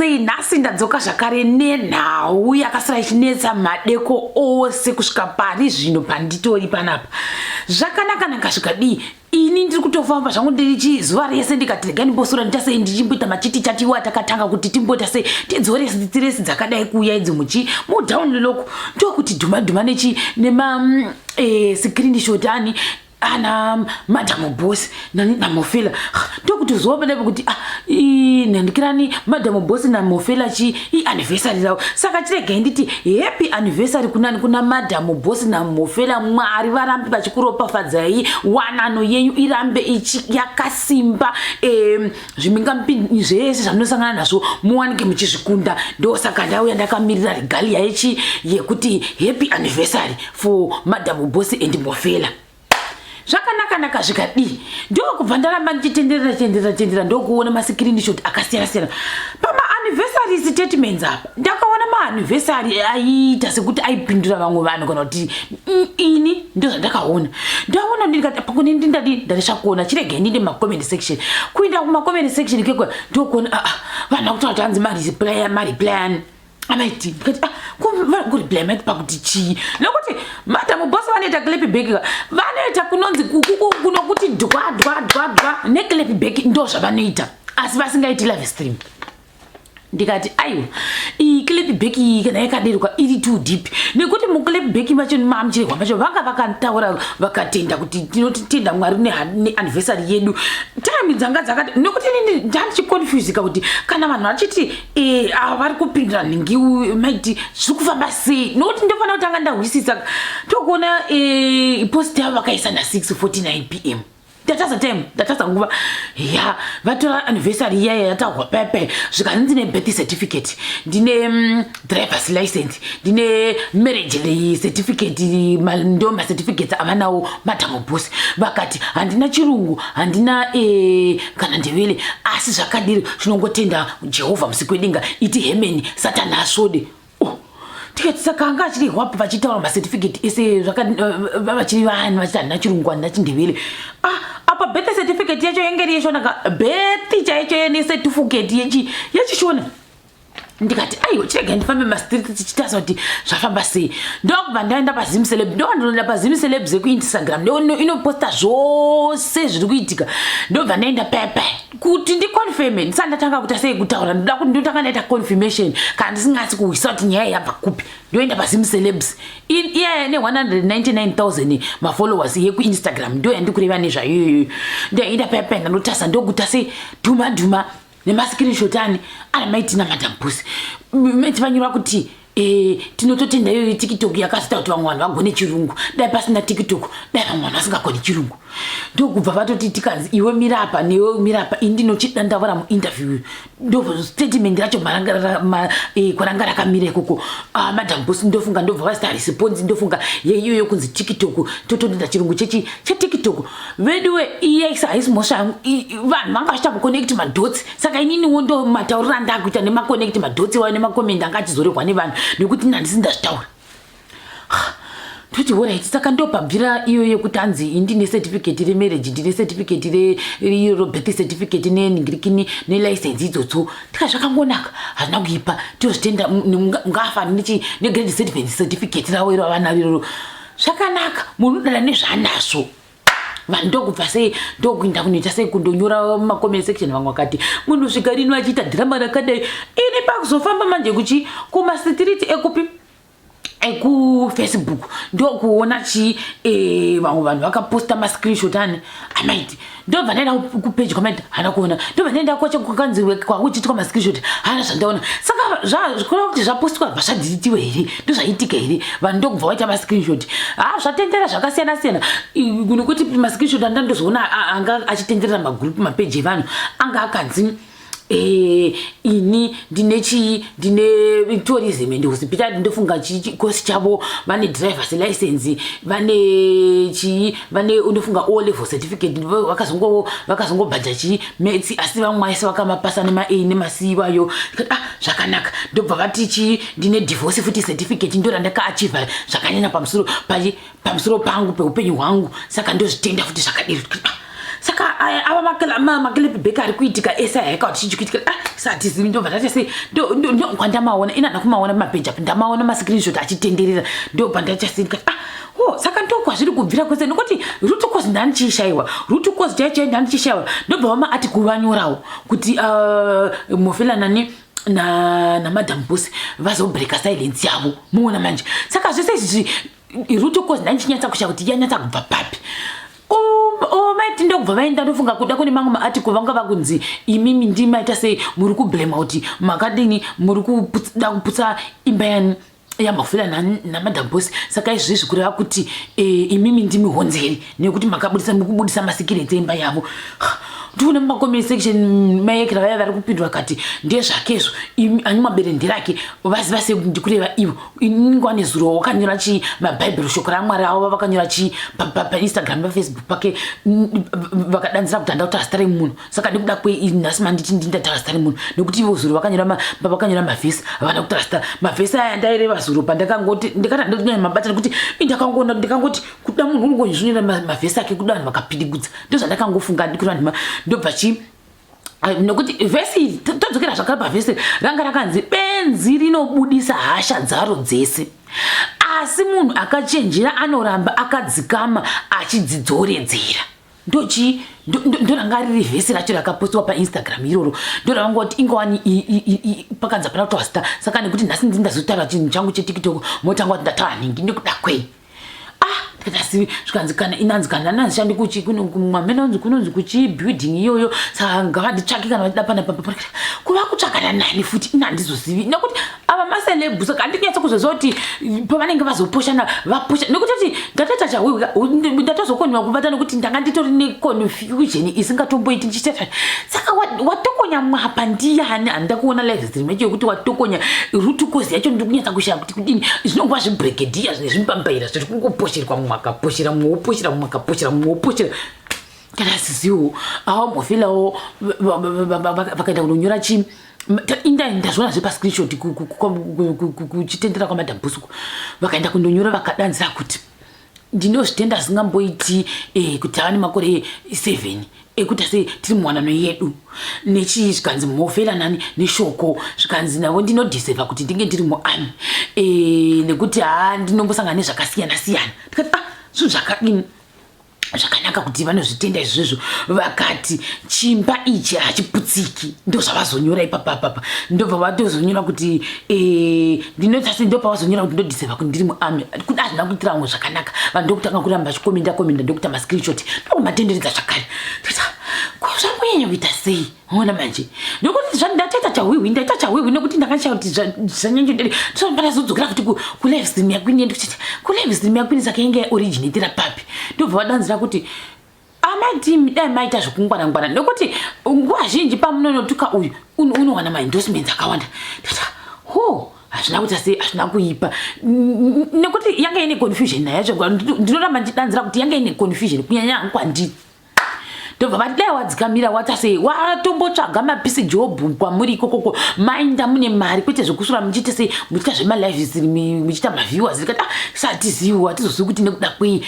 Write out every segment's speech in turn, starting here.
Sei nhasi ndadzoka zvakare nenhau yakasara ichinetsa madeko ose kusvika pari zvino panditori panapa. Zvakanaka naka zvikadii? Ini ndiri kutofamba zvangu ndirichi zuva rese ndikati regai ndimbosura ndiita sei ndichimboita machiti chati iwo atakatanga kuti timboita sei tidzore sitiresi dzakadai kuuya idzi muchi mudown lock ndokuti dhuma dhuma nechi nema screenshot ani ana madam boss namofela ndokuti zuva pandapo kuti ah, nhandikirani madam boss namofela chi ianniversary ravo. Saka chiregai nditi happy anniversary kunani kuna madam boss namofela. Mwari varambe vachikuropafadzai, wanano yenyu irambe ichi yakasimba, zvimhingamupinyi zvese zvamunosangana nazvo muwanike muchizvikunda. Ndosaka ndauya ndakamirira regalia yechi yekuti happy anniversary for madam boss and mofela. Zvakanaka naka zvikadii? Ndokubva ndaramba ndichitenderera tenderera tenderera, ndokuona mascreenshot akasiyana siyana pamaanniversary statements. Apa ndakaona maanniversary aiita sekuti aipindura vamwe vanhu kana kuti ini ndo zvandakaona. Ndaona ndikati pakune ndindadi ndarishakuona, chiregai ndinde macomment section. Kuenda kumacomment section ikeko ndokuona vanhu vakutaura kuti hanzi mareply mareply ani amaiti. Ndikati ah, kureply maiti pakuti chii? Nokuti madam boss vanoita clap back ka, vanoita kunonzi kunokuti dwa dwa dwa dwa neclap back, ndo zvavanoita, asi vasingaiti live stream. Ndikati aiwa, iyi clap back iyi kana yakaderwa iri too deep, nekuti muclap back macho mamuchirehwa macho vanga vakataura vakatenda kuti tinotenda Mwari neanniversary yedu. Time dzanga dzakati nekuti inini ndandichiconfusika kuti kana vanhu vachiti ava vari kupindura nhingi maiti zviri kufamba sei, nokuti ndofanira kutanga ndahwisisa. Tokuona post yavo vakaisa na6:49 p.m. Ndataza time, ndataza nguva ya vatora anniversary iyaya yatahwa pepe. Zvikanzi ndine birth certificate, ndine driver's license, ndine marriage certificate, ndo macertificates avanawo madam boss. Vakati handina Chirungu, handina kana Ndevele, asi zvakadiri tinongotenda Jehovha musiki wedenga. Iti hemeni Satani asvode. Oh, tikati saka anga achirehwapo vachitaura macertificate ese vachiri vanhu vachiti handina Chirungu, handina Chindevele. Ah, apa birth certificate yacho yange iri yeShona ka, birth chaicho necertificate yechiShona. Ndikati aiwa, chirega ndifambe mastreet tichitarisa kuti zvafamba sei. Ndokubva ndaenda paZim Celeb, ndokandinoenda paZim Celebs yekuInstagram, inoposta zvose zviri kuitika. Ndobva ndaenda pepe kuti ndiconfirme ndisati ndatanga kuita sei kutaura. Ndoda kuti ndotanga ndaita confirmation kana ndisingasi kuhwisa kuti nyaya yabva kupi. Ndoenda paZim Celebs iyaya ne199 000 mafollowers yekuInstagram, ndo yandikureva nezvayo iyoyo. Ndaenda pepe, ndandotasa, ndokuta sei dhuma dhuma nemascreenshot ani ana maiti namadam boss. Maiti vanyora kuti tinototenda iyoyo TikTok yakazoita kuti vamwe vanhu vagone Chirungu. Dai pasina TikTok, dai vamwe vanhu vasingagoni Chirungu. Ndokubva vatoti tikanzi iwe mirapa newe mirapa, ini ndinochidandavura muinterview. Ndo statement racho kwaranga rakamira ikoko. Ah, madam boss ndofunga ndobva vasita response, ndofunga yeiyoyo kunzi TikTok tototenda Chirungu chechi cheTikTok. Veduwe, iye haisi mhosva yangu, vanhu vanga vachiita kuconnect madots. Saka ininiwo ndo matauriro andakuita nemaconnect madots iwayo nemacomment anga achizorehwa nevanhu, nekuti nhandisi ndazvitaura. Toti alright, saka ndopabvira iyo yekuti hanzi ndine certificate remarriage, ndine certificate reiro birth certificate nenhingirikini nelicense idzotso. Tika zvakangonaka, hazvina kuipa, tozvitenda. Ngaafani negrade 7 certificate ravo iro avana iroro, zvakanaka, munhu unodada nezvaanazvo. Vanhu ndokubva sei ndokuinda kunoita sei kundonyora mumacomment section. Vamwe vakati munhu svika rino achiita dhirama rakadai. Ini pakuzofamba manje kuchi kumastreet ekupi ekuFacebook ndokuona chi vamwe vanhu vakaposta mascreenshot ani amaiti. Ndobva ndaenda kupage kwamaiti, hana kuona. Ndobva ndaenda kwacho kwakanzi kwakuchiitwa mascreenshot, hana zvandaona. Saka zvikureva kuti zvapostwa bva zvadeletiwa here? Ndozvaitika here? Vanhu ndokubva vaita mascreenshot. Ha, zvatendera zvakasiyana siyana, nekuti mascreenshot andandozoona anga achitenderera magroup mapeji evanhu anga akanzi ini ndine chii, ndine tourism and hospitality, ndofunga chikosi chavo. Vane drivers license, vane chii, vane ndofunga O level certificate. Vakazongobhadha chii maths, asi vamwe vaise vakamapasa nema-A nema-C iwayo. Ah, zvakanaka. Ndobva vati chii, ndine divorce futi certificate, ndo randakaachievha zvakanyanya pamusoro pangu peupenyu hwangu, saka ndozvitenda futi zvakadiri. Ah, Saka ava maclap back ari kuitika ese aya kuti chii chikuitika? Ah, satizivi. Ndobva ndaita sei? Kwandamaona ina ndakumaona mapeji apo, ndamaona mascreenshot achitenderera. Ndobva ndaita sei? Ndikati, ah, oh, saka ndokwazviri kubvira kwese, nokuti root cause ndandichiishaiwa, root cause chaiyo chaiyo ndandichiishaiwa. Ndobva vama ati kuvanyorawo kuti Mhofela nani naMadam Boss vazobreaka silence yavo. Muona manje, saka zvese izvi root cause ndandichinyatsa kushaya kuti yanyatsa kubva papi. Maiti ndokubva vaenda, ndofunga kuda kune mamwe maarticle vanga vakunzi imimi ndimaita sei, muri kublema kuti makadini, muri kuda kuputsa imba yani yaMhofela naMadam Boss. Saka izvizvi kureva kuti imimi ndimi honzeri nekuti makabudisa, muri kubudisa masecrets eimba yavo. Ndione mumacomment section maekera vaya vari kupindura kati ndezvakezvo, ani mabere nderake, vaziva sei kuti ndikureva ivo? Inguva nezuro wakanyora chii mabhaibheri, shoko raMwari avo vakanyora chii paInstagram, paFacebook pake, vakadanzira kuti handa kutaura zita remunhu. Saka nekuda kwenhasi manditi ndindataura zita remunhu nekuti ivo zuro vakanyora, pavakanyora mavhesi havana kutaura zita. Mavhesi aya ndaireva zuro pandakangoti ndikati handonyanya mabata nekuti indakangoona, ndikangoti kuda munhu unongozvinyora mavhesi ake, kuda vanhu vakapidigudza. Ndozvandakangofunga ndikuri vanhu. Ndobva chii, nokuti vhesi iri, todzokera zvakare pavhesi ranga rakanzi, benzi rinobudisa hasha dzaro dzese, asi munhu akachenjera anoramba akadzikama achidzidzoredzera. Ndochi ndoranga riri vhesi racho rakapostiwa paInstagram iroro, ndoravangoti ingowani pakanzi hapana kutaura zita. Saka nekuti nhasi ndini ndazotaura chinhu changu cheTikTok, motanga kuti ndataura nhingi nekuda kwei? Ah, ndikati zvikanzi kana inanzi kana nanzishandi kuchi mwamene kunonzi kuchi building iyoyo, saka ngavanditsvake kana vachida pana papa. Kuva kutsvakana nani futi? Ina handizozivi nekuti ava maceleb, saka handinyatsa kuzoziva kuti pavanenge vazoposhana vaposha, nekuti ti ndatoita chahwiwi, ndatozokoniwa kubata nekuti ndanga nditori neconfusion isingatomboiti ndichita. Saka watokonya mwapa ndiyani? Handida kuona live stream yacho yekuti watokonya root cause yacho. Ndiri kunyatsa kushaya kuti kudini. Zvinongova zvibregedhiya zvine zvimupambaira zviri kungoposherwa, mumwe akaposhera, mumwe woposhera, mumwe akaposhera, mumwe woposhera. Kana siziwo ava Mhofilawo vakaenda kunonyora chii, inda ndazviona zve pascreenshot kuchitendera kwaMadam Boss uko, vakaenda kundonyora vakadanzira kuti ndinozvitenda zvingamboiti kuti tava nemakore 7 ekuti asi tiri muwanano yedu nechii. Zvikanzi Mhofela nani neshoko, zvikanzi navo ndinodeserva kuti ndinge ndiri muarmy nekuti ha ndinombosangana nezvakasiyana siyana. Ndikati, ah, zvinhu zvakadini zvakanaka kuti vanozvitenda izvozvo. Vakati chimba ichi hachiputsiki. Ndo zvavazonyora ipapapapa. Ndobva vatozonyora kuti ndinotasi, ndopavazonyora kuti ndodeserva kuti ndiri muarmy, kuda hazvina kuitira vamwe zvakanaka. Vanhu ndokutanga kuramba vachikomenda komenda, ndokuita mascreenshot, ndokumatenderedza zvakare. Ko zvambonyanya kuita sei? Ona manje, nekuti ndatoita chahwihwi, ndaita chahwihwi nekuti ndakashaya kuti zvanyanya. Ndanazodzokera futi kulive stream yaQueen, ndikuchiti kulive stream yaQueen, saka inge yaoriginatira papi? Ndobva vadanzira kuti amadimi dai maita zvekungwanangwana, nekuti nguva zhinji pamunonotuka uyu unowana maendorsements akawanda. Ndati ho, hazvina kuita sei, hazvina kuipa nekuti yanga ine confusion nayo yacho. Ndinoramba ndichidanzira kuti yanga ine confusion kunyanya kwandiri. Ndobva vati dai wadzikamira, wata sei, watombotsvaga mapiece job kwamuri ikokoko, mainda mune mari, kwete zvekusura muchiita sei, muchiita zvemalive stream, muchiita maviewers. Ndikati, ah, satizivi, hatizozivi kuti nekuda kwei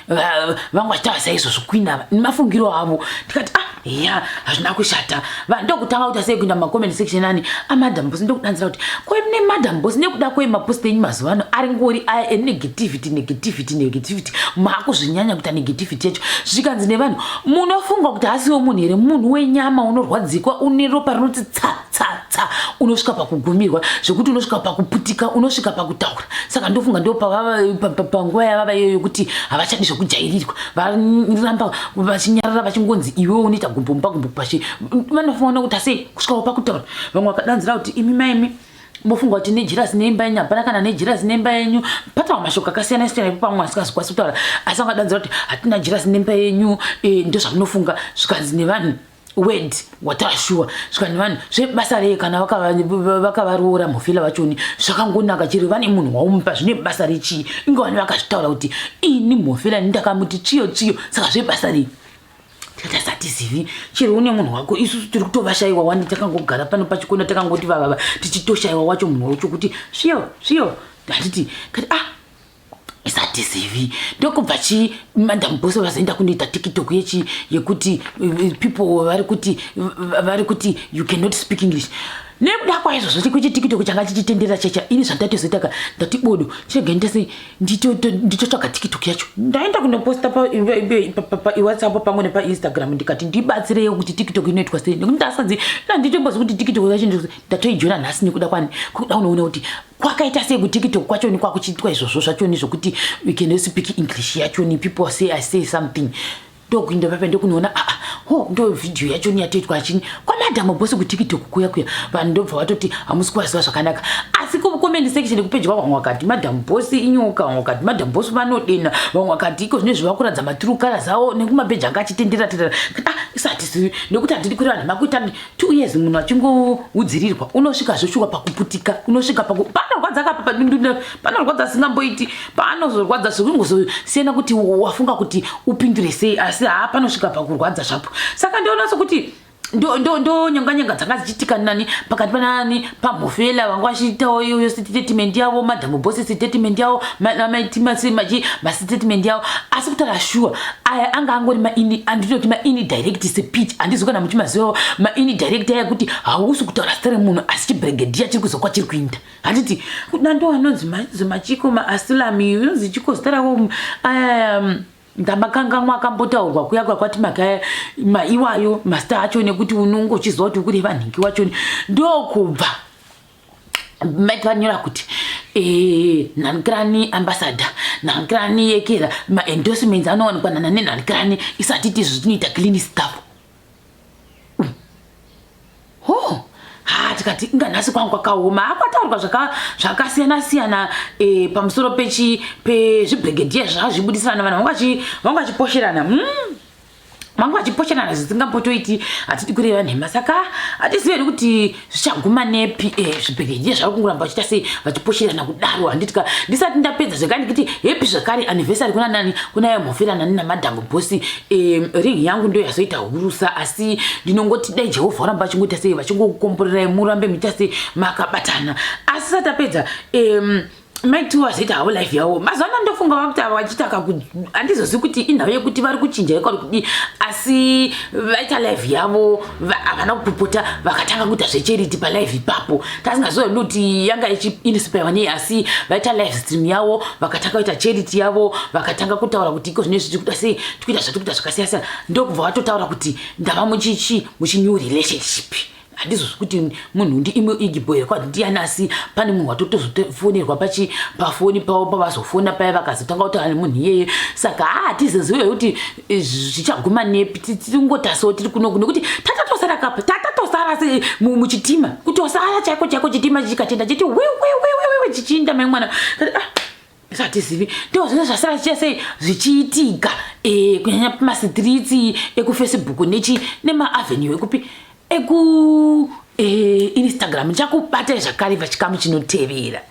vanga vachitaura saizvozvo Queen ava nemafungiro avo. Ndikati, ah, ya, hazvina kushata. Vanhu ndokutanga kuita sei, kuenda mumacomment section ani aMadam Boss, ndokudanzira kuti koi neMadam Boss, nekuda kwei mapost enyu mazuva ano ari ngori aya enegativity, negativity, negativity, maakuzvinyanya kuita negativity yacho? Zvikanzi nevanhu, munofunga kuti hasiwo munhu here? Munhu wenyama, unorwadzikwa, une ropa rinoti tsa tsa tsa, unosvika pakugumirwa zvekuti unosvika pakuputika, unosvika pakutaura. Saka ndofunga ndo panguva yavava iyoyo yokuti havachadi zvekujairirwa, varamba vachinyarara, vachingonzi iwe unoita gumbo mumba, gumbo pashe. Vanofanira kuti asei kusvikawo pakutaura. Vamwe vakadanzira kuti imi maimi mofunga kuti nejealous neimba yenyu, hapana kana nejealous neimba yenyu. Pataura mashoko akasiyana siyana ipo, pamwe asikazokwanisi kutaura, asi vangadanzira kuti hatina jealous nemba yenyu, ndozvamunofunga. Zvikanzi nevanhu, word wataura shuwa. Zvikanzi nevanhu, zvebasa rei kana vakavaroora Mhofela vachoni? Zvakangonaka chero vane munhu waumupa, zvine basa rechii? Inge vane vakazvitaura kuti ini Mhofela ndakamuti tsviyo tsviyo, saka zvebasa rei? Tikati asatizivi, chero une munhu wako, isusu tiri kutovashayiwa wani. Takangogara pano pachikona, takangoti vavava, tichitoshayiwa wacho munhu wacho kuti sviyo sviyo, handiti? Kati, ah, isati Isatizivi ndokubva chi Madam Boss vazoenda kunoita TikTok yechi yekuti people vari kuti vari kuti you cannot speak English. Nekuda kwaizvozvo chikuchi TikTok changa chichitenderera checha, ini zvandatozoita ka, ndati bodo, chirega ndese nditotsvaga TikTok yacho. Ndaenda kunoposta paWhatsApp pamwe nepaInstagram, ndikati ndibatsireyo kuti TikTok inoitwa sei, nekuti ndasanzi ndanditombozi kuti TikTok yacho. Ndatoijona nhasi nekuda kwani kuda kunoona kuti kwakaita sei kuTikTok kwachoni kwakuchiitwa izvozvo zvachoni zvokuti we can speak English yachoni. People say I say something, ndokuinda pape, ndokunoona, aa, ho, ndo vhidhiyo yachoni yatoitwa achini kwaMadam Boss kuTikTok kuya kuya. Vanhu ndobva vatoti hamusi kuvaziva zvakanaka, asi kucomment section kupeji, vamwe vakati Madam Boss inyoka, vamwe vakati Madam Boss vanodena, vamwe vakati iko zvine zvivakuradza matrue colours avo nekumapeji anga achitendera tendera. Ah, isati nekuti hatidi kureva nhema, kuita 2 years munhu achingoudzirirwa, unosvika zvoshuka pakuputika, unosvika paku panorwadza kapa padundunda, panorwadza singamboiti, paanozorwadza zvekungozosiyana kuti wafunga kuti upindure sei, asi haa, panosvika pakurwadza zvapo. Saka ndiona sekuti ndo nyanga nyanga dzanga dzichiitika nani pakati panani paMhofela, vanga vachiitawo iyoyo statement yavo, Madam Boss statement yavo, maiti mastatement yavo. Asi kutaura shuwa, aya anga angori maini, andinoti maindirect speech. Handizi kana muchimazivawo maindirect aya, kuti hausi kutaura zita remunhu, asi chibregedhiya chiri kuzokwa chiri kuinda. Handiti nando anonzi machiko maasilami, inonzi chiko zita rako aya, ndamakangamwa, akambotaurwa kuya kwakwati maiwayo masita acho, nekuti unonge uchiziva kuti ukureva nhingi wachoni. Ndokubva maiti vanyora kuti nhanikirani ambassador, nhanikirani yekera, maendorsements anowanikwa nana nenhanikirani, isati tizvo tinoita clean stuff. Ho, ha, tikati inga nhasi kwangu kwakaoma, akwataurwa zvakasiyana siyana pamusoro pechi pezvibhregedhiya zvazvibudisirana. Vanhu vanga vachiposherana, Vanga vachiposherana zvisingambotoiti, hatidi kureva nhema. Saka hatizivi hedu kuti zvichaguma nepi. Zvibhegedhiya zvava kungoramba vachiita sei, vachiposherana kudaro, handitika? Ndisati ndapedza zvekare, ndikuti happy zvakare anniversary kuna nani, kuna Mhofela nani naMadam Boss. Ring yangu ndo yazoita hurusa, asi ndinongoti dai Jehovha varamba vachingoita sei, vachingokukomborerai, murambe muita sei makabatana. Asi satapedza, maiti vazoita havo live yavo mazuva ano, ndofunga vakuti ava vachiita kaku, handizozivi kuti inhau yekuti vari kuchinja ikari kudii, asi vaita live yavo, havana kupopota, vakatanga kuita zvecharity palive ipapo. Tasingazivi kuti yanga ichiinspirwa nei, asi vaita live stream yavo, vakatanga kuita charity yavo, vakatanga kutaura kuti iko zvinezvi tiri kuita sei, tikuita zvatiri kuita zvakasiyana siyana. Ndokubva vatotaura kuti ndava muchichi muchinew relationship. Handizvo kuti munhu ndi imwe igibo here kwati ndiani, asi pane munhu watotozofonerwa pachi pafoni pavo, pavazofona paya vakazotanga kutaura nemunhu iyeye. Saka haa, hatizozive kuti zvichaguma nepi. Tingotasawo tiri kunoku, nekuti tatatosara kapa, tatatosara se muchitima, kutosara chaiko chaiko, chitima chikatenda chiti wewewewewe chichiinda mai mwana. Kati, ah, hatizivi, ndo zvese zvasara zvichiita sei zvichiitika, kunyanya pamastreets ekuFacebook nechi nemaavenue ekupi eku Instagram. Ndichakubatai zvakare pachikamu chinotevera.